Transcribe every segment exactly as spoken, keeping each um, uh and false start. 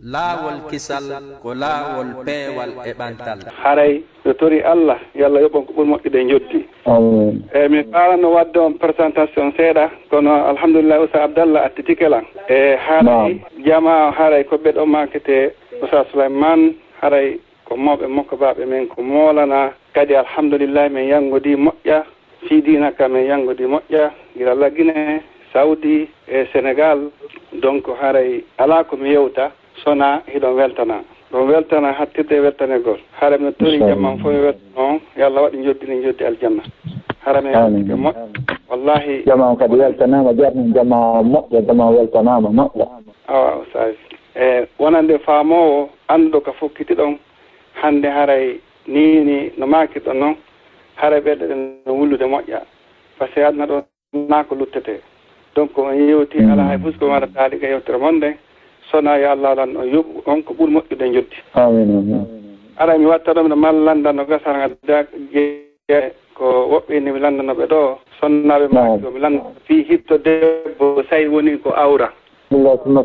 Laawol kisal ko laawol peewal e ɓantal. Haray no tori Allah, yo Allah yoɓ on ko ɓuri moƴƴude njoddi. Amiin. E mi faalano waɗde on présentation seeɗa, kono alhamdulillah, Oustaz Abdallah attitike lan. E haray Naam. Jamaa haray ko ɓe ɗo maakete, Oustaz Souleymane, haray ko mawɓe mokkobaaɓe men ko moolana. Kadi alhamdulillah, men yanngodi moƴƴa. Fii diina ka men yanngodi moƴƴa, gila Lagine, Saudi e Senegal. Donc haray alaa ko mi yewta, sona hiɗon weltana. Ɗon weltana hattirde e weltanegol. Haray mi tori Inchallah. Jamaa fof mi weltana on, yo Allah waɗ njoddi ndi njoddi aljanna. Haray mi Amiin. Weltike moƴƴa. Wallahi. Jamaa on kadi weltanaama, jarni jamaa moƴƴa, jamaa weltanaama moƴƴa. Awa, Oustaz. E wonande faamoowo, annduɗo ka fokkitiɗon, hannde haray ni, ni no maakirɗon non, haray ɓeydoɗen no wullude moƴƴa. Par ce que aduna ɗo naa ko luttete. Donc on yewti, Mm. Alaa hay fus ko waɗa taali ka yewtere mon nden, sona yo Allah lan on yoɓu on ko ɓuri moƴƴude njoddi. Amiin, amiin. Haray mi watta ɗo, miɗo maa lannda no gasara ngadda je-, ko woɓɓe ni mi lanndano ɓe ɗo, sonnaaɓe Naam. Maaki o mi lannda fii hitto debbo, so tawi woni ko awra. Bismillah, summa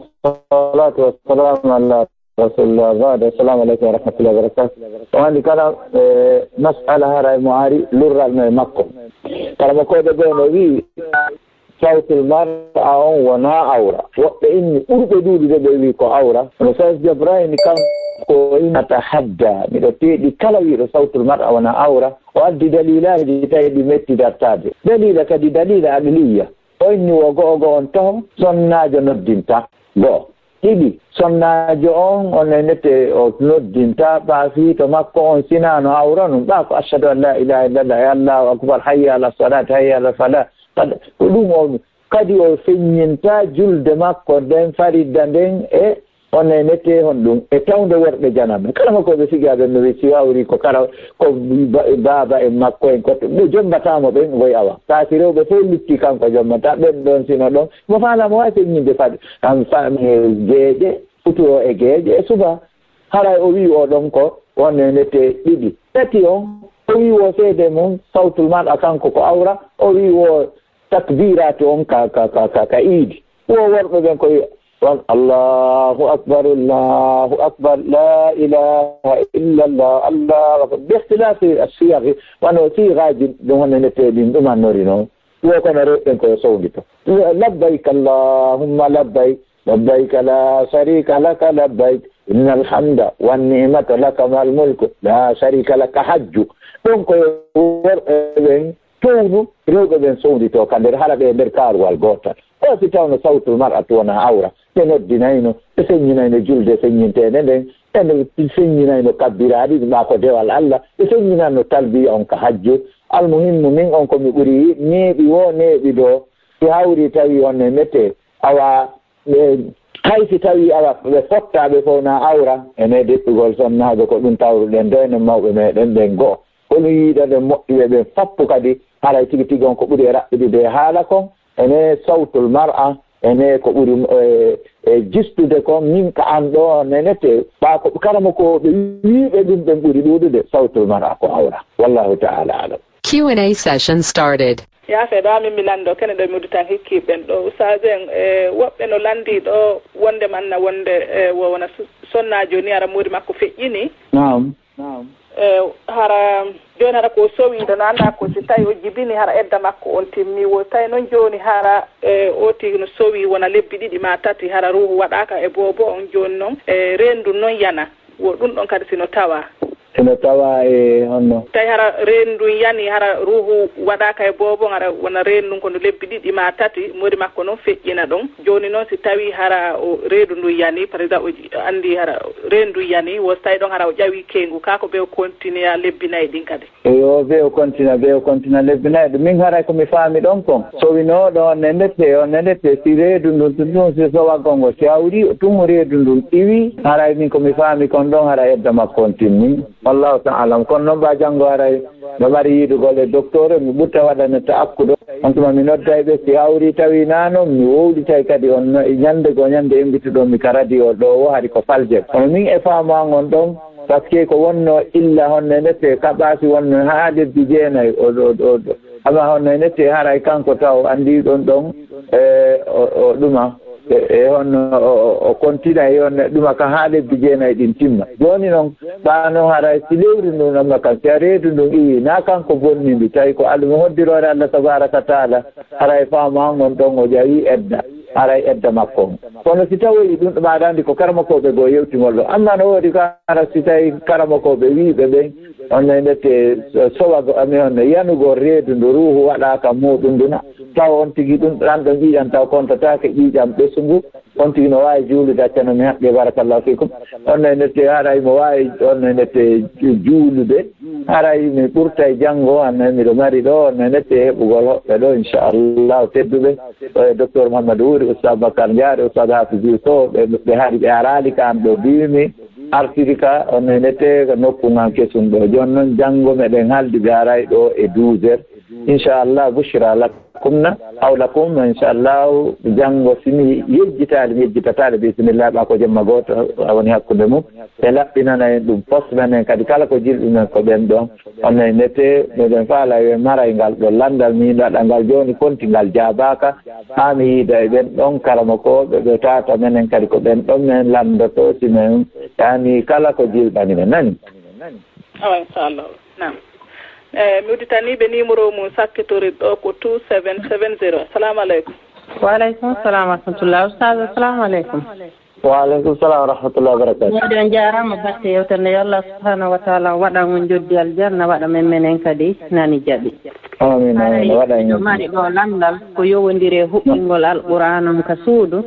salatu wassalamu ala Rasulullah, baada, assalamu aleykum wa rahmatullahi wa barakatuh. On anndi kala, e, mas'ala haray mo ari lurral no e makko. Karamokooɓe ɓe no wi'i, sawtul mar'a on wonaa awra. Woɓɓe inni ɓurɓe ɗuuɗude ɓe wi'i ko awra. Kono Saif Jabrayni kanko o inni, atahadda, miɗo teeɗi kala wi'uɗo sawtul mar'a wonaa awra. O addi daliilaaji tawi ɗi metti dartaade. Daliila kadi, daliila aqliyya. O inni wo go'o go'o on taho, sonnaajo noddinta. Go'o. Ɗiɗi, sonnaajo on, on nenete o noddinta, ɓaa fii to makko on sinaano awra nun. Ɓaa ko ashhadu an laa ilaaha illallah e Allahu akbar, hayya ala salaat, hayya ala falah. Kad-, ko ɗum o, kadi o feññinta julde makko nden, faridda nden, e on nenete honɗum, e tawde worɓe janaba. Kala mo ko ɓe sigi aɓe no wi si awri ko kara, ko ba-, baaba en makko en, ko ɓe jombata mo ɓen, woy awa. Kaa si rewɓe fof lutti, kanko jombata, ɓen ɗon sino ɗon. Mo faala mo waawi feññinde faade. An faami e geeƴe, futu o e geeƴe e suba. Haray o wi'i o ɗon ko wonde nete ɗiɗi. Tati on, o wi'i o seede mum, sawtul mar'a kanko ko awra, o wi'i o takbiraatu on ka, ka, ka, ka, ka iidi. Wo worɓe ɓen ko wi'a, on, Allahu akbar, Allahu akbar, la ilaha illallah, Allahu akbar. Bi ikhtilafi as-siyaghi, wano siigaaji ɗum wonde nete ɗin ɗumannori non. Wo kono rewɓe ɓen ko yo sowndito. Labbayk Allahumma labbayk, labbayk la sharika laka labbayk, innal hamda wan ni'mata laka wal mulku, la sharika laka. Hajju. Ɗon ko yo worɓe ɓen townu, rewɓe ɓen sowndito ka nder, hara ɓe nder kaaruwal gootal. O si tawno sawtul mar'atu wona awra, ɓe noddinayno, ɓe feññinayno julde feññinteende nden, ɓe feññinayno kabbiraaɗi ɗi maa ko dewal Allah, ɓe feññinanno talbiya on ka hajju. Almuhimmu, min on ko mi ɓuri neeɓi woo, neeɓi ɗoo. Si hawri tawi on e mete, awa, ɓe, hay si tawi awa, ɓe fotta ɓe fof na awra, ene deɗɗugol sonnaaɓe ko ɗum tawruɗen ɗo, enen mawɓe meɗen ɓen go'o. Kono yiiɗaɗen moƴƴuɓe ɓen fappu kadi, haray tigi tigi on ko ɓuri e raɓɓiɗude e haala kon, ene sawtul mar'a, ene ko ɓuri, e, e jistude kon, min ka an ɗo nenete, ɓaa ko karamokooɓe wiiɓe ɗum ɓen ɓuri ɗuuɗude, sawtul mar'a ko awra. Wallahu ta'ala alam. Q and A session started. Yaafe ɗo amin mi lanndo kene ɗo mi udditan hikkiiɓe ɓen ɗo. Ustaas en, e, woɓɓe no lanndii ɗo wonde manna wonde, e, wo wona su-, sonnaajo ni hara moodi makko feƴƴini. Naam. Naam. E, hara jooni hara ko o sowiiɗo no anndaa ko si tawi o jibini hara edda makko on timmi. Wo tawi noon jooni hara, e, o tigi no sowi wona lebbi ɗiɗi maa tati hara ruuhu waɗaaka e boobo on jooni noon, e, reendu noon yana. Wo ɗum ɗon kadi si no tawaa. Si no tawaa e honno? Tawi hara reendu ndun yani, hara ruuhu waɗaaka e boobo, hara wona reendu ndun ko no lebbi ɗiɗi maa tati, moodi makko non feƴƴina ɗon. Jooni non si tawi hara o reendu ndun yani, par exemple, o ji-, anndi hara reendu ndun yani, wo si tawi ɗon hara o ƴawi keyngu, kaa ko ɓe o continue a lebbi nayi ɗin kadi? Eyo, ɓe o continue, ɓe o continue lebbi nayi. Ɗum min haray ko mi faami ɗon kon. So winooɗo on ne ndette, on ne ndette, si reedu ndun, tun, tun, si sowagol ngol, si hawri, tun reedu ndun iwi, haray min ko mi faami kon ɗon, haray edda makko on timmi. Wallahu ta'ala alam. Kono noon, ɓaa janngo haray no mari yiidugol e docteur, mi ɓurta waɗande ta'akkudo. On tuma mi nodday ɓe, si hawri tawi naa noon, mi wowlitay kadi on no-, ñande goo ñande embituɗon mi ka radio ɗo wo, hari ko faljere. Kono min e faamu an on ɗon, Parce que ko wonno illa honno nde te kaɓaasi wonno haa lebbi jeenayi, o, o, o, o, ama honno nde te haray kanko taw anndi ɗon ɗon, e, o, o ɗuma. e, e honno o, o, o kontina e honno ɗuma kan haa lebbi jeenayi ɗin timma. Jooni non, ɓaa non haray si lewru ndun amma kan, si a reedu ndun iwi, naa kanko bonni ndi, tawi ko almu hoddiroore Allah tabaaraka wa taala, haray faamu an on ɗon o ƴawi edda, haray edda makko on. Kono si tawoyi ɗun ɗum aɗa anndi ko karamokooɓe goo yewtingol ɗo. Amma no woodi ko hara si tawi karamokooɓe wiiɓe ɓen, on no ndette sowago amen on no yanugol reedu ndu ruuhu waɗaaka muuɗum nduna. Taw on tigi ɗum ɗan ɗon ƴiiƴam taw kontataake ƴiiƴam ɓesungu. On tigi no waawi juulude, accano mi haqqe, barakallahu fikum. On no ndette haray mo waawi, on no ndette juulude. Haray mi ɓurtay janngo, on no miɗo mari ɗo, on no ndette heɓugol hoɓɓe ɗo, inchallahu tedduɓe. O e Docteur Mouhamadou Wuri, Oustaz Bakar Ndiaye, Oustaz Hafizu Sow, ɓe, ɓe hari ɓe araali ka an ɗo biimi. Artiri ka, on no ndette ka nokku ngan kesun ɗo. Jooni non janngo meɗen haldi ɓe aray ɗo e douze heures. Inchallah, bushra lakum na, aw lakum, inchallah, janngo si mi yejjitaali, mi yejjitataale, bisimillah, ɓa ko jemma gooto, a woni hakkunde mum. Ɓe laɓɓinana en ɗum, posnan en kadi kala ko jilɓi men ko ɓen ɗon. On no ndette, meɗen faala yo en maray ngal ɗo lanndal, mi waɗa ngal jooni, konti ngal jaabaaka. Haa mi yiida e ɓen ɗon karamokooɓe ɓe taata menen kadi ko ɓen ɗon men lanndoto si men ƴaami kala ko jilɓani men, nani? Awa, inchallah. Naam. Eh, mi udditanii ɓe numéro mum sakkitori ɗo ko two seven seven zero. Assalamu aleykum. Wa aleykum salam wa rahmatullah. Ustaz, assalamu aleykum. Wa aleykum salam wa rahmatullah wa barakatuh. Mawɗo, on jaaraama batte yewtere nde. Yo Allah subhanahu wa taala waɗan on joddi aljanna, waɗa men menen kadi nani jaɓi. Amin, amin. Haray waɗa en miɗo mari ɗo lanndal ko yowondiri e huɓɓingol Alqur'aan on ka suudu.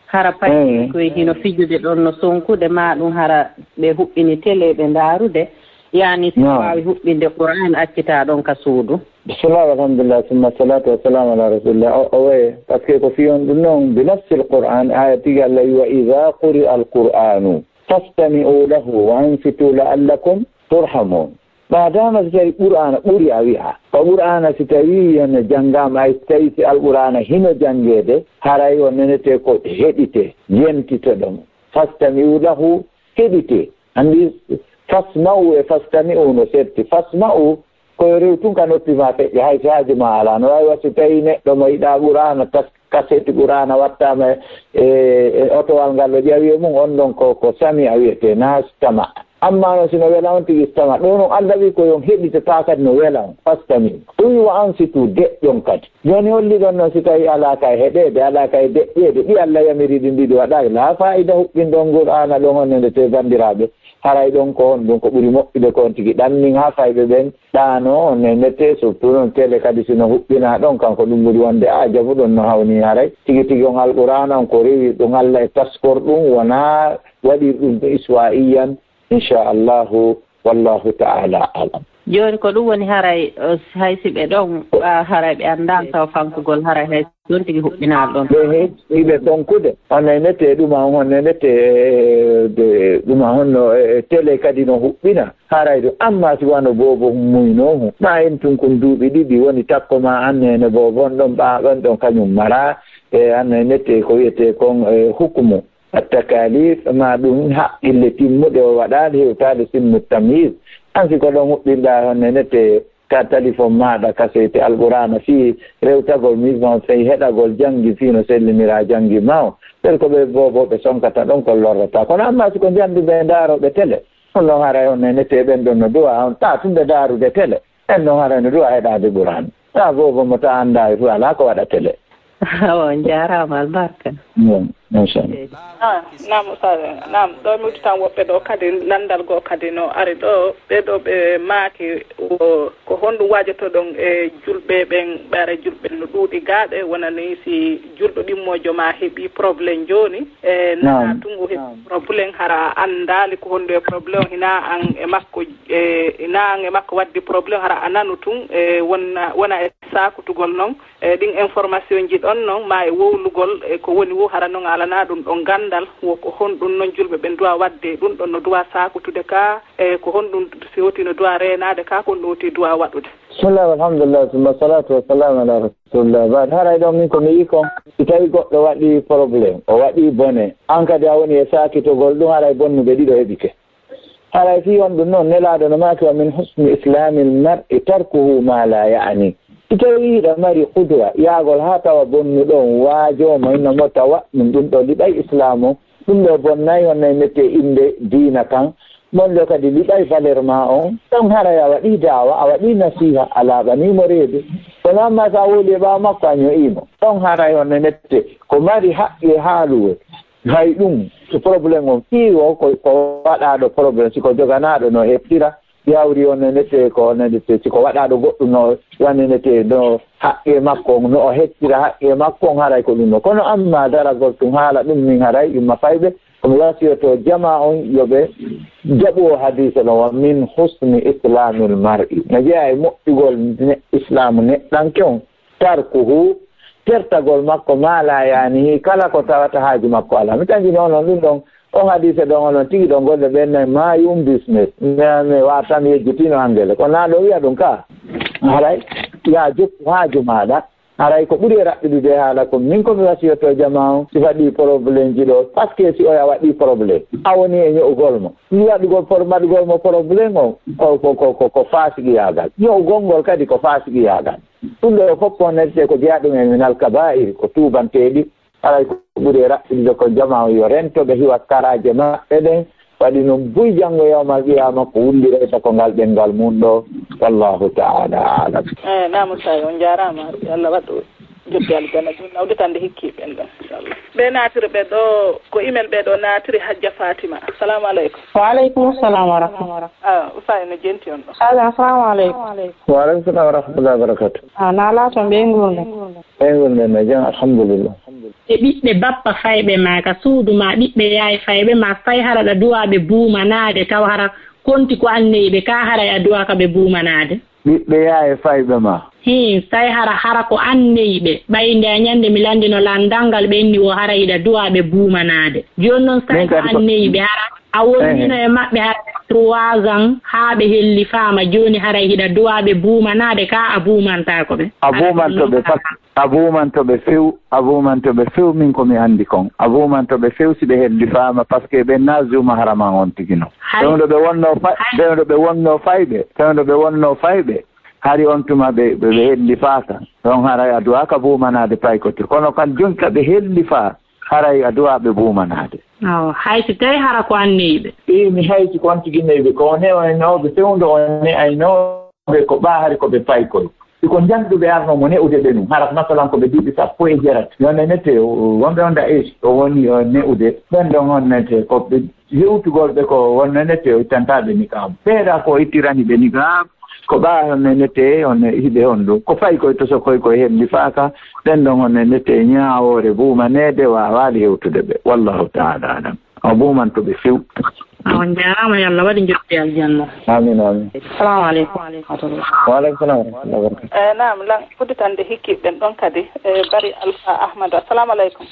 Hara payɗi koye hino fijude ɗon no sonkude, ma ɗum hara ɓe huɓɓini télé ɓe ndaarude, yaani si waawi huɓɓinde Qur'aan accita ɗon ka suudu. Bismillah, walhamdulillah, summa salatu wassalamu ala rasulillah. O, o waye, parce que ko fiyon ɗum noon, bi nassil Qur'aan, aya tigi Allah wi, "Wa idha quri'a al-Qur'anu fastami'u lahu wa ansitu la'allakum turhamun." Maadaama si tawi Qur'aana ɓuri a wi'a, ko Qur'aana si tawi hino janngaama, ay si tawi si Alqur'aana hino janngeede, haray o nenete ko heɗite, yentitoɗon. Fastami'u lahu, heɗite. Anndi fasma'u e fastami'u no serti. Fasma'u ko yo rew tun ka noppi ma feƴƴa, hay si haaju ma alaa. No waawi wa si tawi neɗɗo mo yiɗaa Qur'aana tas-, kaseti Qur'aana wattaama e, e otowal ngal o ƴawi e mum, on ɗon ko, ko sami'a wiyetee, naa stama'a. Amma noon si no wela on tigi stama'a. Ɗo noon Allah wi ko yon heɗite taa kadi no wela on. Fastami. O wi wa ansitu, deƴƴon kadi. Jooni holli ɗon noon si tawi alaa ka e heɗeede, alaa ka e deƴƴeede, ɗi Allah yamiri ɗin ɗiɗi waɗaaki, laa faa'ida huɓɓinɗon Qur'aana ɗon on e nde tee banndiraaɓe. Haray ɗon ko honɗum ko ɓuri moƴƴude ko on tigi ɗannin haa fayɓe ɓen ɗaano, on e nete, surtout noon télé kadi si no huɓɓinaa ɗon, kanko ɗum ɓuri wonde ajabu, ɗon no hawni haray. Tigi tigi on Alqur'aana on ko rewi ɗum Allah e taskor ɗum, wonaa waɗir ɗum iswa'iyan, inchallahu, wallahu ta'ala alam. Jooni ko ɗum woni haray, eh, hay si ɓe ɗon, ah, haray ɓe anndaa taw fankugol, haray hay ɗon tigi huɓɓinaa ɗon. Ɓe he-, hiɓe tonkude. On e nete ɗuma on, on e nete, eh, de, ɗuma honno, eh, télé kadi no huɓɓina. Haray ɗum, amma si wano boobo hummuynoo hun, ma en tun kun duuɓi ɗiɗi woni takko ma an nene boobo on ɗon ɓaa ɗon ɗon kañum mara, e an e nette ko wiyetee kon, e, hukumu, at-takalif, ma ɗum haqqille timmuɗe o waɗaali hewtaade sinnu tamyiz. An si ko ɗon huɓɓinɗaa hon e nette ka talifon maaɗa, kasete Alqur'aana fii rewtagol mise en, fii heɗagol janngi, fii no selliniraa janngi ma o. Ɓen ko ɓe boobo ɓe sonkata ɗon ko lorrata. Kono amma si ko njanndu ɓe ndaarooɓe télé, on ɗon haray on nene te ɓen ɗon no duwa on taa tun ɓe daarude télé. En ɗon haray no duwa heɗaade Qur'aan. Taa boobo mo taa anndaa e fu alaa ko waɗa télé. Awa, on jaaraama, albarka. Naam, inchallah. Ah, naam, Ustaz. Naam, ɗo mi udditan woɓɓe ɗo kadi, lanndal goo kadi no ari ɗo. Ɓee ɗo ɓe maaki, o, ko honɗum waajotoɗon e julɓe ɓen, ɓe ara julɓe no ɗuuɗi gaaɓe, wonani si julɗo ɗimmoojo ma heɓi problème jooni, e nana tun o heɓi problème, hara a anndaali ko honɗum e problème, hinaa an e makko, e hinaa an e makko waddi problème, hara a nanu tun, e wona, wona e saakutugol non. E ɗin information ji ɗon non, ma e wowlugol, e ko woni wo, hara non a alanaa ɗum ɗon ganndal, wo ko honɗum non julɓe ɓen duwa waɗde, ɗum ɗon no duwa saakutude ka, e ko honɗum si woti no duwa reenaade ka, ko honɗum woti duwa waɗude? Bismillah, walhamdulillah, summa salatu wassalamu ala rasulillah. Baad, haray ɗon min ko mi yii kon, si tawi goɗɗo waɗi problème, o waɗi bone, an kadi a woni e saakitogol ɗum, haray bonnuɓe ɗiɗo heɓike. Haray fii on ɗum noon, Nelaaɗo no maaki, "Wa min husni islamil mar'i tarkuhu ma la ya'ni." Si tawii hiɗa mari kudura, yaagol haa tawa bonnuɗo on waajooma, ino mo tawa ɗum, ɗum ɗo liɓay Islaamu. Ɗum ɗo bonnay, honno e mette innde diina kan. Mon ɗo kadi liɓay valeur ma on. Ɗon haray a waɗii daawa, a waɗii nasiiha, a laaɓanii mo reedu. Kono amma so a wowli e ɓaawo makko, a ño'ii mo. Ɗon haray honno e mette ko mari haqqe haaluwol. Hay ɗum, so problème on fii o ko, ko waɗaaɗo problème, si ko joganaaɗo no heɓtira, si hawri on nenete ko nenete, si ko waɗaaɗo goɗɗum no wanenete no haqqe makko on, no o heɓtira haqqe makko on, haray ko ɗum no. Kono amma daragol tun haala ɗum min haray yumma fayɓe, ko mi wasiyoto jama on yo ɓe jaɓu o hadiisa ɗon, wa min husni islamil mar'i. No jeyaa e moƴƴugol ne-, islaamu neɗɗanke on. Tarkuhu, tertagol makko, maa laa yaanihi, kala ko tawata haaju makko alaa. Mi tanjino onon ɗum ɗon, on hadiise ɗon, onon tigi ɗon golle ɓen nayi, my own business. Mi, mi waatan yejjitino angele. Ko naa ɗo wiya ɗum ka? Haray, yaa jokku haaju maaɗa. Haray ko ɓuri e raɓɓiɗude e haala kon. Min ko mi wasiyoto jamaa on, si waɗii problème ji ɗo, parce que si oya waɗii problème, a woni e ño'ugol mo. Si waɗugol pro-, waɗugol mo problème on, ko, ko, ko, ko, ko faasiqiyaagal. Ño'ugol ngol kadi ko faasiqiyaagal. Ɗum ɗo fof ko neɗɗo ko jeyaa ɗum e minal kabaa'ir, ko tuubanteeɗi, haray ko ɓuri e raɓɓiɗude ko jamaa on yo rento ɓe hiwa karaaje maɓɓe ɗen, waɗi noon buy janngo yawmal qiyaama ko wullirayta ko ngal ɗenngal mum ɗo. Wallahu ta'ala a'lam. Eh, naam, Saay, on njaaraama. Yo Allah waɗu joɓɓe aljanna, ɗum nawde tan nde hikki ɓen ɗon, inchallah. Ɓe naatiri ɓe ɗo, ko email ɓe ɗo naatiri, Hajja Fatima. Assalamu aleykum. Wa aleykum salam wa rahmatulah. Ah, Ousay no jenti on ɗo. Sadio, assalamu aleykum. Wa aleykum salam wa rahmatullahi wa barakatuh. Ah, na laato ɓeyngol nde. Ɓeyngol nde no jam, alhamdulillah. E ɓiɓɓe bappa fayɓe ma ka suudu ma, ɓiɓɓe yaay fayɓe ma, fay hara ɗa duwa ɓe buumanaade, taw hara konti ko anneyɓe, ka haray a duwa ka ɓe buumanaade? Ɓiɓɓe yaay fayɓe ma. Hii, say hara, hara ko anneyɓe. Ɓay nde a ñande mi landino landal ngal ɓe inni wo hara hiɗa duwa ɓe buumanaade. Jooni noon say ko anneyɓe hara. A wonnino e maɓɓe hara trois ans haa ɓe hellifaama. Jooni haray hiɗa duwa ɓe buumanaade ka a buumantaako ɓe. A buumanto ɓe, parce que a buumanto ɓe few, a buumanto ɓe few, min ko mi anndi kon. A buumanto ɓe few si ɓe hellifaama, parce que ɓe naazuma haraman on tigi no. Hay. Fewndo ɓe wonno fa-, hay. Fewndo ɓe wonno fayɓe, fewndo ɓe wonno fayɓe, hari on tuma ɓe, ɓe, ɓe hellifaaka. Ɗon haray a duwaaka buumanaade paykotir. Kono kan jonka ɓe hellifaa, haray a duwaa ɓe buumanaade. Awa, hay si tawi hara ko anneyɓe. Ii, mi hay si kon tigi neyɓe, ko o ne o e nawɓe fewndo o ne ay nawɓe. Ɓe ko ɓaa hari ko ɓe paykol. Si ko njannduɓe arno mo ne'ude ɓe nun, hara masalan ko ɓe duuɓi sappo e jeetati. Yo ne nete, o, wonɓe on da age, o woni o ne'ude. Ɓen ɗon on nete, ko ɓe hewtugol ɓe ko won ne nete, o ittantaaɓe niqaab. Ɓeeɗa ko ittirani ɓe niqaab, ko ɓaa on ne nete, on ne hiɓe on ɗum. Ko fay koye to so koye koye hellifaaka, ɓen ɗon on ne nete, ñaawoore buumaneede waawaali hewtude ɓe. Wallahu ta'ala alam. O buumanto ɓe few. A on njaaraama, yo Allah waɗi njoɓdi aljanna. Amin, amin. Salamu aleykum. Wa aleykum salam wa rahmatullahi wa barakatuh. Eh, naam, lan, udditande hikki ɓen ɗon kadi, eh, Bari Alfa Ahmadu. Assalamu aleykum.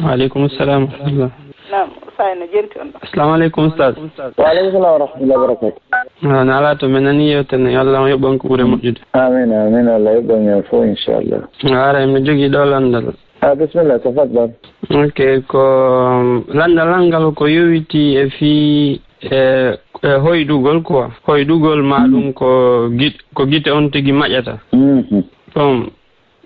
Wa aleykum salam wa rahmatullah. Naam, Ousay no jenti on ɗo. Assalamu aleykum, Oustaz. Wa aleykum salam wa rahmatullahi wa barakatuh. Ah, na alaa to men nani yewtere, yo Allah on yoɓan ko ɓuri moƴƴude. Amin, amin. Allah yoɓan en fof, inchallah. Haray mi jogii ɗo lanndal. Ah, bismillah, tafaddal. Ok, ko, um, lanndal an ngal ko yowitii e fii, e, e hoyɗugol quoi. Hoyɗugol ma ɗum ko git-, ko gite on tigi maƴata. Mhm. Bon,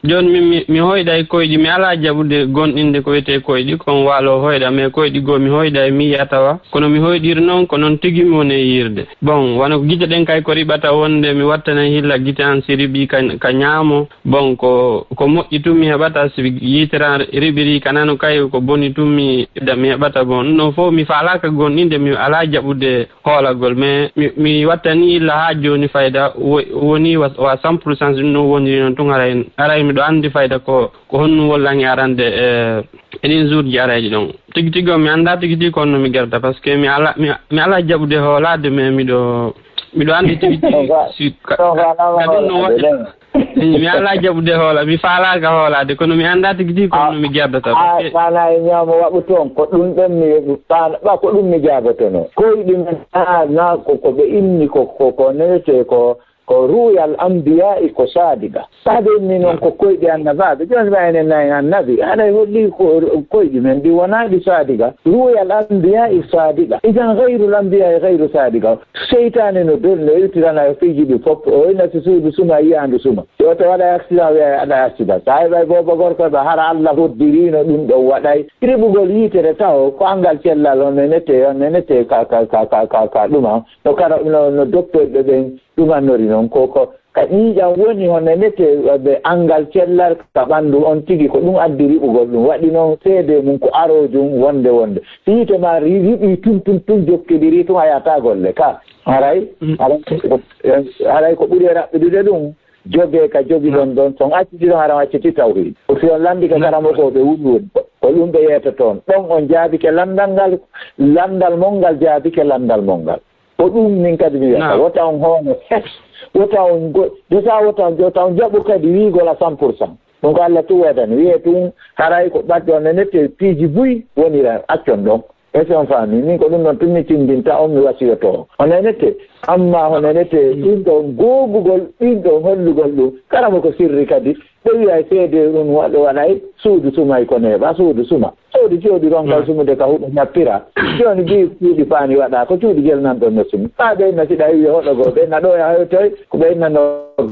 jooni mi, mi, mi hoyɗay koyɗi, mi alaa jaɓude gonɗinde ko wiyetee koyɗi, kon waalo hoyɗa, mais koyɗi goo mi hoyɗay, mi yi'a tawa. Kono mi hoyɗiri noon, ko noon tigi mi woni e yi'irde. Bon, wano ko gite ɗen kay ko riɓata wonde mi wattanay hilla gite an si riɓii ka, ka ñaamo. Bon, ko, ko moƴƴi tun mi heɓata, si yitere an riɓirii ka nano kay, ko boni tun mi, mi heɓata. Bon, ɗum ɗon fof mi faalaaka gonɗinde, mi alaa jaɓude hoolagol, mais mi, mi wattanii illa haa jooni fayda wo-, woni wa, wa cent pour cent, si ɗum ɗon woniri noon tun, haray, haray miɗo anndi fayda ko, ko honɗum wollani arande e, e ɗin jour ji arayɗi ɗon. Tigi tigi on, mi anndaa tigi tigi ko honno mi gerta, parce que mi alaa, mi, mi alaa jaɓude hoolaade, mais miɗo, miɗo anndi tigi tigi si ka, ka, ka ɗum no waɗi. Mi alaa jaɓude hoola, mi faalaaka hoolaade, kono mi anndaa tigi tigi ko honno mi gerdata. A, parce que faala e ñaamo waɗu toon, ko ɗum ɗon mi, faala, ɓa ko ɗum mi jaabotono. Koyɗi men, a, na ko, ko ɓe inni ko, ko, ko newetee ko, Ko ru'yal anbiyaa'i ko saadiqa. Saade min noon ko koyɗi annabaaɓe. Jooni ma enen nayi annabi. Haɗay holli ko koyɗi men ɗi wonaa ɗi saadiqa. Ru'yal anbiyaa'i saadiqa. Idan ghayrul anbiyaa'i ghayru saadiqa. Seytaane no dol, no iwtirana e piiji ɗi fof. O ina si suudu suma, yiyaandu suma. Si oto waɗa accident, wiya aɗa accident. Sa heɓay booba gorko heɓa hara Allah hoddirino ɗum ɗo waɗay. Riɓugol yiitere taho, ko angal cellal on nenete, on nenete ka, ka, ka, ka, ka, ka ɗuma. No kara, no, no docteur ɓe ɓen ɗumannori noon. Ko, ko ka ƴiiƴam woni, on nenete ɓe angal cellal ka ɓanndu on tigi, ko ɗum addi riɓugol ɗum. Waɗi noon seede mum ko aroojum wonde, wonde. Si yiite ma ri-, riɓi tun, tun, tun jokkidiri tun, a yahata golle ka. Haray, haray, haray ko ɓuri e raɓɓiɗude ɗum. Jogee ka jogiɗon ɗon, so on acciti ɗon, hara on acciti tawhiid. Ko si on landike karamokooɓe woni woni, ko ɗum ɓe yeetata on. Ɗon on jaabike landal ngal, landal mon ngal jaabike landal mon ngal. Ko ɗum min kadi mi wiyata. Naam. Wota on hoono fes, wota on go-, desa wota on, wota on jaɓu kadi wiigol à cent pour cent. Ɗum ko Allah tun waɗani. Wiyee tun haray ko ɓadde on nenete piiji buy wonira, accon ɗon. Est-ce que on faami? Min ko ɗum ɗon tun mi tinndinta on, mi wasiyoto on. On nenete, amma on nenete ɗum ɗon googugol, ɗum ɗon hollugol ɗum. Kara mo ko sirri kadi, ɓe wi'ay seede ɗum waɗa, waɗay suudu sumay ko neeɓa, suudu suma. Suudu jooɗi ronkal sumude ka huɗo ñappira. Jooni bii cuuɗi paani waɗa, ko cuuɗi jel nan ɗon no sumi. Maa ɓe inna siɗa wi'e hoɗo goo, ɓe inna ɗo yahoy toy, ko ɓe inna no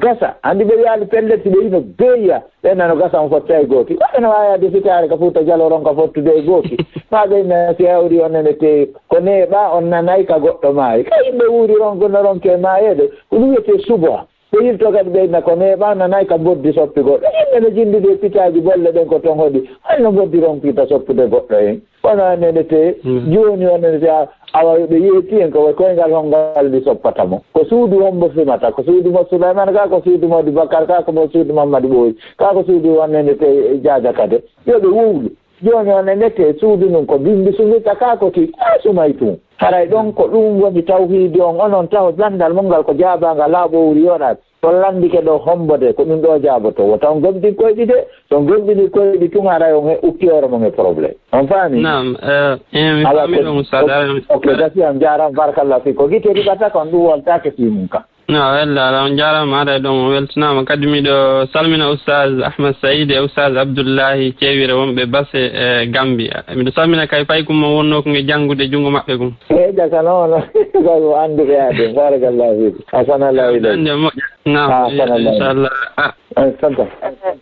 gasa. Anndi ɓe wi'aali pellet, si ɓe ino beeya. Ɓe nano gasa on fotta e gooki. Ɓe no waawi adde sitaare ka Fuuta Jaloo ronka fottude e gooki. Maa ɓe na si hawri on nene te ko neeɓa on nanay ka goɗɗo maayi. Ka yimɓe wuuri ronko no ronke maayeede. Ko ɗum wiyetee suba. Ɓe yilto kadi ɓe na ko neeɓa nanay ka mboddi soppi goɗɗo. Yimɓe no jindidi e pitaaji bolle ɗen ko ton hoɗi. Hol no mboddi ronkita soppude goɗɗo en? Kono a nenete, jooni o nenete, a-, awa ɓe yeeti en ko koyngal hongal ndi soppata mo. Ko suudu hombo fimata, ko suudu mo Souleymane ka, ko suudu mo Aboubacar ka, ko mo suudu Mamadou Ɓooyi ka, ko suudu o nenete Jaaja Kade. Yo ɓe wowlu. Jooni o nenete suudu ndun ko bimbi sumirta ka, ko ti a sumay tun. Haray ɗon ko ɗum woni tawhiidi on, onon taho landal mon ngal ko jaabaangal laaɓo wuri yoɗaade. So landike ɗo hombo de, ko ɗum ɗo jaaboto. Wota on gomɗin koyɗi de, so on gomɗini koyɗi tun, haray on he ukki hoore mon e problème. On faami? Naam, eh, eh, mi Ala faami ko, ɗum, Ustaz, ok, ala mi ok, gasi am, jaaraama, barakallahu fiik. Ko gite riɓata kon, ɗum wontaake fii mum ka. No, wella, ala on jaaraama, haray ɗum on weltanaama. Kadi miɗo salmina Ustaz Ahmad Said e Ustaz Abdullahi Cewire wonɓe Basse, eh, Gambia. Miɗo salmina kay paykun mo wonnoo kon e janngude junngo maɓɓe kun. Eh, jaka noon, ko annduɓe haa ɗum. Barakallahu fiik. Asanallahu ilayk. Ande moƴƴa. Naam, ah, asanallahu. Inchallah. Ah. Eh, tonton.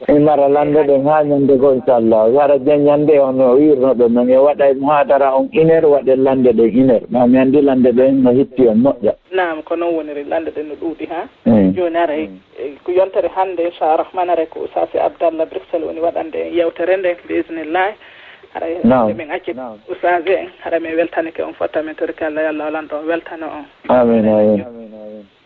Min mara lande ɗen haa ñande goo, inchallah. Wara jan ñande on o wirno ɗon, men e waɗa e muhadara on une heure, waɗen lande ɗen une heure. Ma mi anndi lande ɗen no hitti on moƴƴa. Naam, ko noon woniri, lande ɗen no ɗuuɗi, ha? Mm. Jooni aray, mm, eh, ko yontere hannde, inchallah rahman, aray ko Oustaz Abdallah Bruxelles woni waɗande en yewtere nden, bi iznillah. Haray naam, hannde min acci naam, Oustaz en, haray min weltanike on fotta, min torike Allah, yo Allah o lanɗo on weltano on. Amin, amin.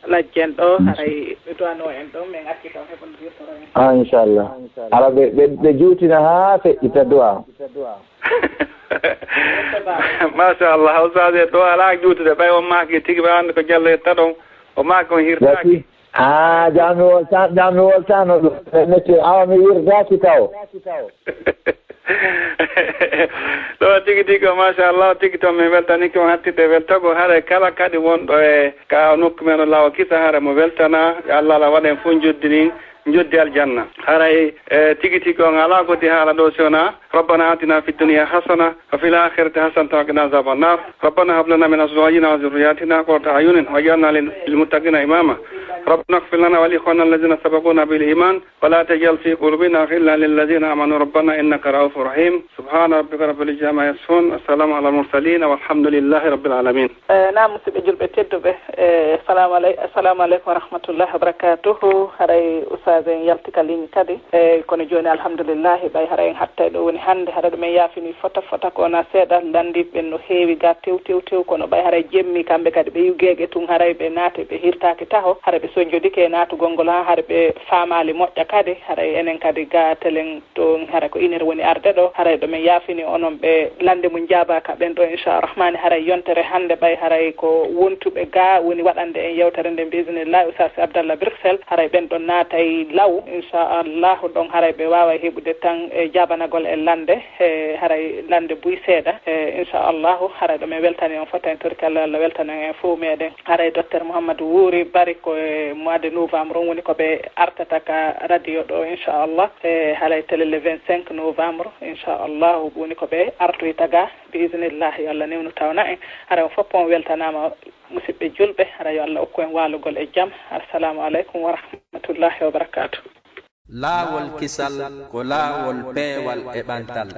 Lajjen ɗo, mm, haray ɓe duwano en ɗon, min acci taw heɓon wirtoro en. Ah, inchallah. Inchallah. Ala ɓe, ɓe, ɓe juutina haa feƴƴita duwa. Machallah, Oustaz e ɗo alaa juutude, ɓay on maaki tigi, ɓay hannde ko Jallo yetta ɗon, o maaki on hirtaaki. Gasi. Ah, jaa mi wolta-, jaa mi woltaano ɗum. Mette, awa mi wirdaaki taw. Ɗo tigi tigi o, machallah, tigi toon min weltanike on hattirde weltagol. Haray kala kadi wonɗo e ka nokku men o lawa kisa, haray mo weltana, yo Allah, Allah waɗa en fof njoddi ni, njoddi aljanna. Haray, eh, tigi tigi on alaa ko ti haala ɗo si wonaa, ربنا آتنا في الدنيا حسنة وفي الآخرة حسنة وقنا عذاب النار. ربنا هب لنا من أزواجنا وذرياتنا قرة أعين واجعلنا لل-، للمتقين إماما. ربنا اغفر لنا ولإخواننا الذين سبقونا بالإيمان ولا تجعل في قلوبنا غلا للذين آمنوا ربنا إنك رؤوف رحيم. سبحان ربك رب العزة عما يصفون. والسلام على المرسلين والحمد لله رب العالمين. Eh, naam, musidɓe julɓe tedduɓe, eh, salamu aley-, assalamu aleykum wa rahmatullahi wa barakatuhu. Haray Oustaz en yalti ka ligne kadi. Eh, kono jooni, alhamdulillahi, ɓay haray en hattay ɗo woni hannde, haray ɗo men yaafini fota fota, ko wonaa seeɗa, lanndiiɓe ɓen no heewi ga tew, tew, tew, kono ɓay haray jemmi, kamɓe kadi ɓe yugeeɓe tun, haray ɓe naati, ɓe hirtaaki taho, haray ɓe sonjodike e naatugol ngol, haa haray ɓe faamaali moƴƴa kadi, haray enen kadi ga telen to, hara ko iner woni arde ɗo, haray ɗo men yaafini onon ɓe lande mum jaabaaka ɓen ɗo, inchallah rahmani, haray yontere hannde ɓay haray ko wontuɓe ga woni waɗande en yewtere nden, bi iznillah, Oustaz Abdallah Bruxelles, haray ɓen ɗon naatay law, inchallahu, ɗon haray ɓe waaway heɓude tan e jaabanagol e lande, e haray lande buy seeɗa, e inchallahu, haray ɗo men weltani on fota en torki Allah, Allah weltana en fof meɗen, haray docteur Mouhamadou Wuri Bari ko e e mois de novembre on woni ko ɓe artata ka radio ɗo, inchallah. E haray tele le vingt-cinq novembre, inchallah, woni ko ɓe artoyta ga, bi isnillahi. Yo Allah newnu tawna en. Haray on fof on weltanaama, musidɓe julɓe. Haray yo Allah okku en waalugol e jam. Assalamu aleykum wa rahmatullahi wa barakatuh. Laawol kisal ko laawol peewal e ɓantal.